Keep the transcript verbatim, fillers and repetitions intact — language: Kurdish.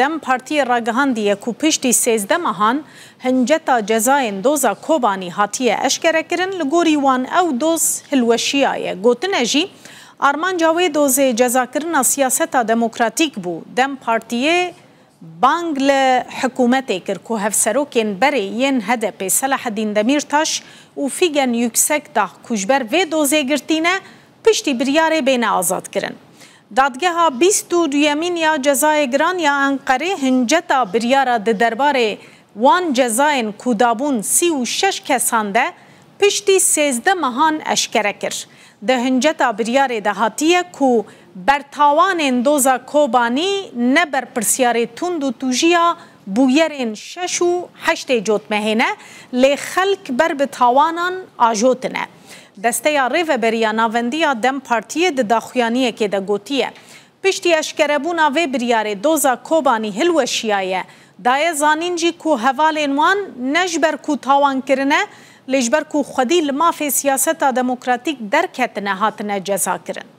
DEM Partiyê ragihandiye ku piştî sêzdeh mehan hinceta cezayên doza Kobanî hatiye eşkerekirin, li gorî wan ew doz hilweşiyaye. Gotine jî, armanca wê dozê cezakirina siyaseta demokratîk bû. DEM Partiyê bang li hikûmetê kir ku hevserokên berê yên H D P Selahaddîn Demîrtaş û Figen Yüksekdağ ku ji ber vê dozê girtî ne, piştî biryarê bêne azadkirin. Dadgeha bîst û duyemîn ya Cezayê Giran ya Enqerê hinceta biryara di derbarê wan cezayên ku dabûn sî û şeş kesan de piştî sêzdeh mehan eşkere kir. Di hinceta biryarê de hatiye ku bertawanên doza Kobanî ne berpirsyarê tund û tûjiya bûyerên şeş û heştê cotmehê ne, lê xelk ber bi tawanan ajotine. Desteya Rêveberiya Navendî ya DEM Partiyê di daxuyaniyekê de gotiye, piştî eşkerebûna vê biryarê doza Kobanî hilweşiyaye, daye zanîn jî ku hevalên wan ne ji ber ku tawan kirine, lê ji ber ku xwedî li mafê siyaseta demokratîk derketine hatine cezakirin.